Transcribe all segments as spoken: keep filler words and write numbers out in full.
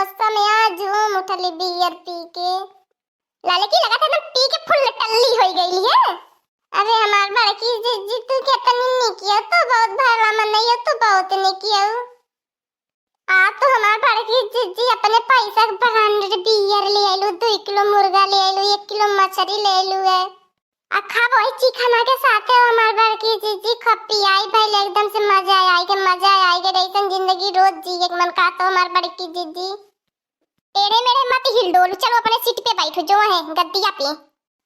समय आज हम उठली बियर पी के। लाले की लगा था एकदम पी के फुल टल्ली होई गई है। अरे हमार बड़की जिज्जी, तू केतनी निकिया, तू बहुत भला मनई हो, तू बहुत निकिया। आ तो हमार बड़की जिज्जी अपने पैसा के ब्रांडेड बियर ले आइलू, दुई किलो मुर्गा ले आइलू, एक किलो मछरी ले आइलू है। आ खाब वही चिखना के साथे हमार बड़की जिज्जी, खपियाई भइल एकदम से मजा आई के, मजा आई के, ऐसन जिंदगी रोज जिए के मन का तो हमार बड़की जिज्जी। टेढ़े मेढ़े मत हिल डोल, चलो अपने सीट पे बैठो, जो है गद्दिया पे।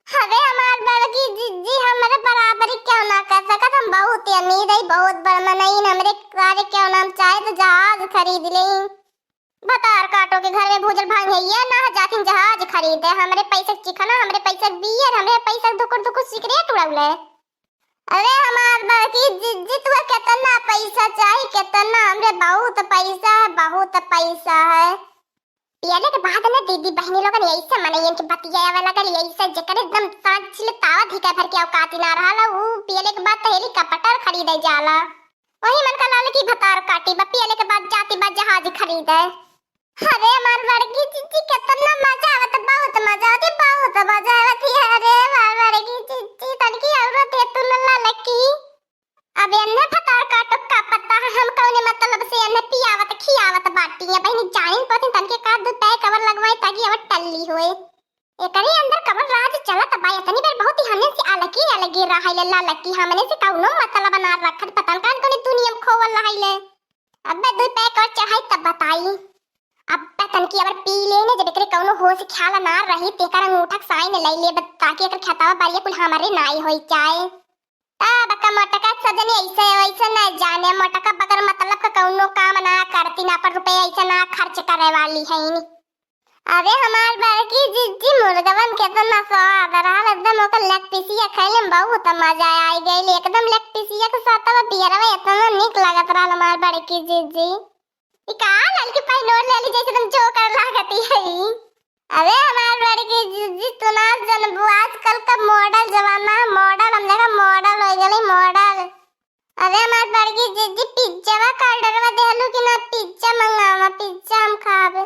अरे हमार बड़की जिज्जी, हमरे बराबरी क्यों ना कर सकत, हम बहुत अमीर है, बहुत बड़ मनई, हमरे कार्य क्यों ना, हम चाहे तो जहाज खरीद लें। भतार काटो के घर में भूजल भांग है, ये ना जातिन जहाज खरीदे, हमरे पैसे चिखना, हमरे पैसे बियर, हमरे पैसे धुकुर धुकुर सिगरेट उड़ौले। अरे हमार बड़की जिज्जी, तुहे केतना पैसा चाही, केतना? हमरे बहुत पैसा है, बहुत पैसा है। पियले के बाद न दीदी बहिनी लोगन यही से मनई इनके बतियावे लगल, यही से जेकर एकदम सांझ छिले तावा धिका भर के औकात ना रहल, ऊ पियले के बाद तो हेलीकॉप्टर खरीदे जाला। वही मन का लाल की भतार काटी बा, पियले के बाद जाती बा जहाज खरीदे। अरे हमार बड़की जिज्जी, केतना मजा आवत, बहुत मजा आवत, बहुत मजा आवत है। अरे हमार बड़की जिज्जी, तनकी औरत है तू न ललकी। अब एन्हे भतार काटो का पता है, हम कौने मतलब से एन्हे पियावत खियावत बाटी। अब बहिनी जानिन पतिन तनके का दू पै कवर लगवाई ताकि अब टल्ली होए। एकरे अंदर कवन राज चलत बा, इतनी बेर बहुत ही हमने से अलगी अलगी रहाइले ललकी, हमने से कौनो मतलब ना रखत, पता न कौन कौन दुनिया में खोवल रहाइले। अबे दू पैक और चढ़ाई तब बताई। अबे तनकी अबर पी लेने, जब एकरे कौनो होश ख्याल ना रही, तेकर अंगूठा के साइन ले ले, ताकि एकर खेतवा बारिया कुल हमरे नाई होई जाए। तब का मोटका सजनी ऐसे वैसे न जाने, मोटका बगर मतलब का कौनो काम ना करती, ना पर रुपया ऐसे ना खर्च करे वाली है। अरे हमार बड़की जिज्जी, मुर्गवन केतना स्वाद रहल, एकदम ओकर लेग पीसिया खइले में बहुत मजा आई गइल, एकदम लेग पीसिया के साथ अब बियरवा इतना निक लागत रहल हमार बड़की जिज्जी। ई का ललकी पहनोर लेली जैसे एकदम जोकर लागती है। अरे हमार बड़की जिज्जी, तू ना जनबू आजकल का मॉडल जमाना है, मॉडल हम देखा मॉडल हो गई मॉडल। अरे हमार बड़की जिज्जी, पिज्जावा का ऑर्डरवा देहलू कि ना? पिज्जा मंगावा, पिज्जा हम खाबे।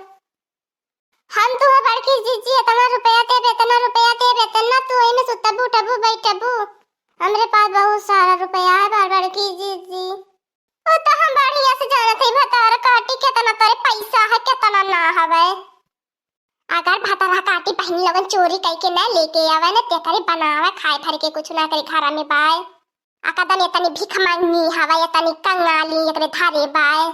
हम तुहे बड़की जिज्जी इतना रुपया देब, इतना रुपया देब, इतना तू एमे सुतबू, उठबू, बैठबू। हमरे पास बहुत सारा रुपया है बड़-, बड़की जिज्जी। वो तो हम बढ़िया से जानत हई भतार काटी, केतना तोरे पैसा है, केतना ना हवे। अगर भतार काटी बहिनी लोगन चोरी कइके ना लेके आवे ना, ते करे बनावे खाए भर के कुछ ना करे घर में बाय। आ कदन एतनी भीख मांगनी हवा, एतनी कंगाली एकरे धारे बाय।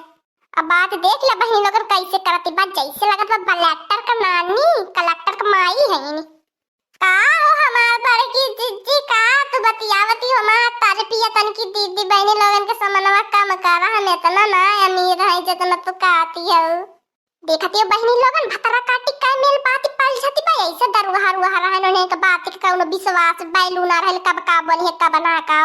अब बात देख ले बहिनी लोगन कैसे करती बा, जैसे लगत बा कलेक्टर का नानी, कलेक्टर का माई है। का हो हमार बड़की जिज्जी, का तू बतियावती हो हमार तारे पिया तनकी दीदी बहिनी लोगन के समनवा कम करा, हम इतना ना अमीर है जितना तू कहती हो। देखती हो बहिनी लोगन, भतरा काटी का मेल बात पलझती बा, ऐसे दरुहा रुहा रहन, उन्हें के बात के कौनो विश्वास बैलू ना रहल, कब का बोली है, कब ना का।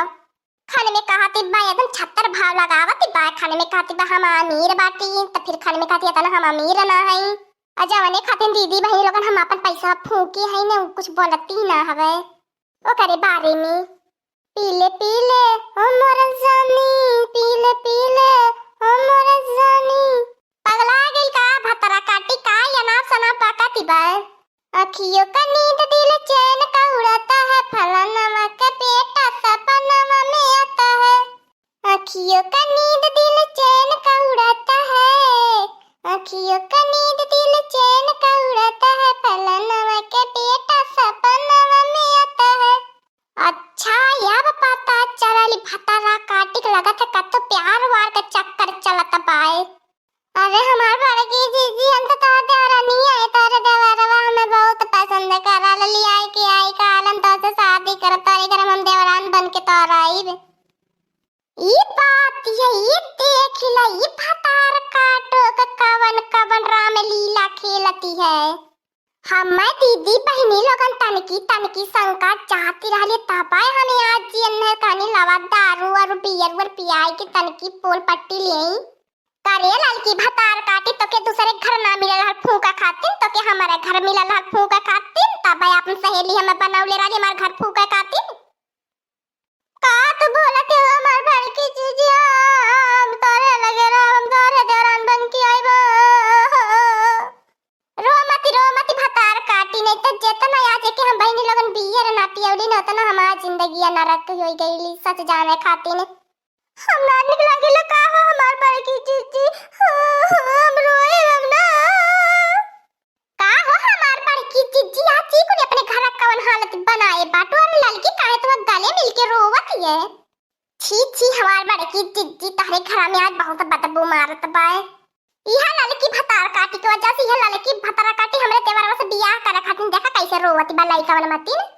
खाने में कहती बा, एकदम छत्तर भाव लगावती बा, खाने में कहती बा, हम अमीर बाटी, तो फिर खाने में कहती है, "तना हम अमीर ना हई।" आ जवने खातिर दीदी बहिनी लोगन हम अपन पैसा फूकी है ने, उ कुछ बोलती ना हवे ओकरे बारे में। पीले पीले ओ मोर जानी, पीले पीले ओ मोर जानी। पगला गइल का भतरा काटी, का अनाप शनाप बकती बा? अखियों का नींद दिल चैन का उड़ाता है, फलानवा का बेटा सपनवा में आता है। अखियों का नींद दिल चैन का उड़ाता है, अखियों का नींद दिल चैन का उड़ाता है, फलानवा का बेटा सपनवा में आता है। अच्छा, अब पता चलल भतरा काटी के लगत है कतो प्यार वार के चक्कर चलत बाय। अरे हमार बड़की जीजी, हम तो तोहर देवरनिया है, तोहरे देवरवा हमें बहुत पसंद करल, लियाए के आई कहलन तोहसे शादी करब, तोहरे घर में हम देवरान बन के तोहर आइब। ई बात ये, ई देख ला, ई भतार काटो के कवन कवन रामलीला खेलती है। हमें दीदी बहिनी लोगन तनकी तनकी शंका जाती रहली, तबे हमें आज जी अन्हर कहनी लावा दारू और बियर उयर पियाई के तनकी पोल पट्टी लेई। करे ललकी भतार काटी, तोके दूसरे घर ना मिलल हल फूंका खातिन, तोके हमारे घर मिलल हल फूंका खातिन, तबे अपन सहेली हमें बनौले रहली हमार घर फूंका खातिन। का तू बोलत हो हमार बड़की जीजी, हम तोरे लगे रहब, हम तोरे देवरान बन के आइब। जिंदगिया नरक होइ गइली सच जाने खातिन। हम ना निक लागेला का हो हमार बड़की जिज्जी? हाँ, हाँ, हम रोए हम ना। का हो हमार बड़की जिज्जी, आज ई कुल अपने घर कवन हालत बनाए बाटू? अरे ललकी काहे तो गले मिल के रोवत ये? छी, छी, हमार बड़की जिज्जी, तहरे घर में आज बहुत बदबू मारत बाए। इहा ललकी भतार काटी के वजह से, इहा ललकी भतार काटी हमरे देवरवा से बियाह करे खातिर देखा कैसे रोवत बा लइकवन मतिन।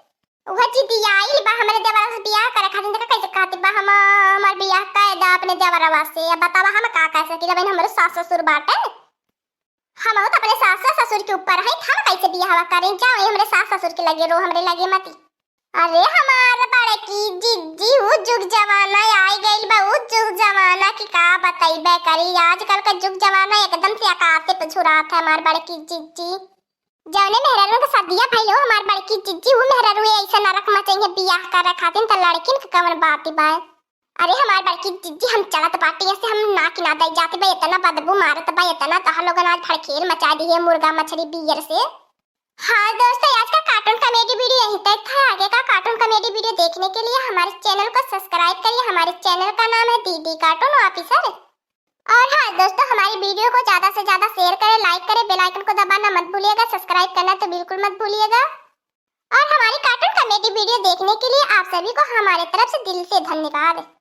उहे जिदियाइल बा हमरे देवरवा से बियाह करे खातिर, देखा कैसे कहती बा, "हम, हमार बियाह कर दा अपने देवरवा से।" अब बतावा हम का कर सकीला, बहन हमरे सास ससुर बाटे। हम तो अपने सास ससुर के ऊपर है, हम कैसे बियाहवा करें? जाओ, ये हमरे सास ससुर के लगे रो, हमरे लगे मती। अरे हमार बड़की जिज्जी, उ जुग जमाना आइ गइल बा, उ जुग जमाना की का बतइबे करी। आजकल का जुग जमाना एकदम से आकाशे पे छुरात है हमार बड़की जिज्जी। जौने मेहरारू के सदिया भइल हो हमार बड़की जिज्जी, उ मेहरारू ऐसे नरक मचइहे बियाह करे खातिर, त लड़किन के कवन बात बा? अरे हमार बड़की जिज्जी, हम चलत बाटी, ऐसे हम ना कि ना दई जाती बा, इतना बदबू मारत बा, इतना तोहार लोगन आज भड़खेल मचा दिहे मुर्गा मछली बियर से। हाँ दोस्तों, आज का cartoon comedy video यहीं तक था। आगे का cartoon comedy video देखने के लिए हमारे channel को subscribe करिए। हमारे channel का नाम है दीदी Cartoon Officer। और हाँ दोस्तों, हमारी video को ज्यादा से ज्यादा share करें, like करें, bell icon को दबाना मत भूलिएगा, subscribe करना तो बिल्कुल मत भूलिएगा। और हमारी cartoon comedy video देखने के लिए आप सभी को हमारे तरफ से दिल से धन्यवाद।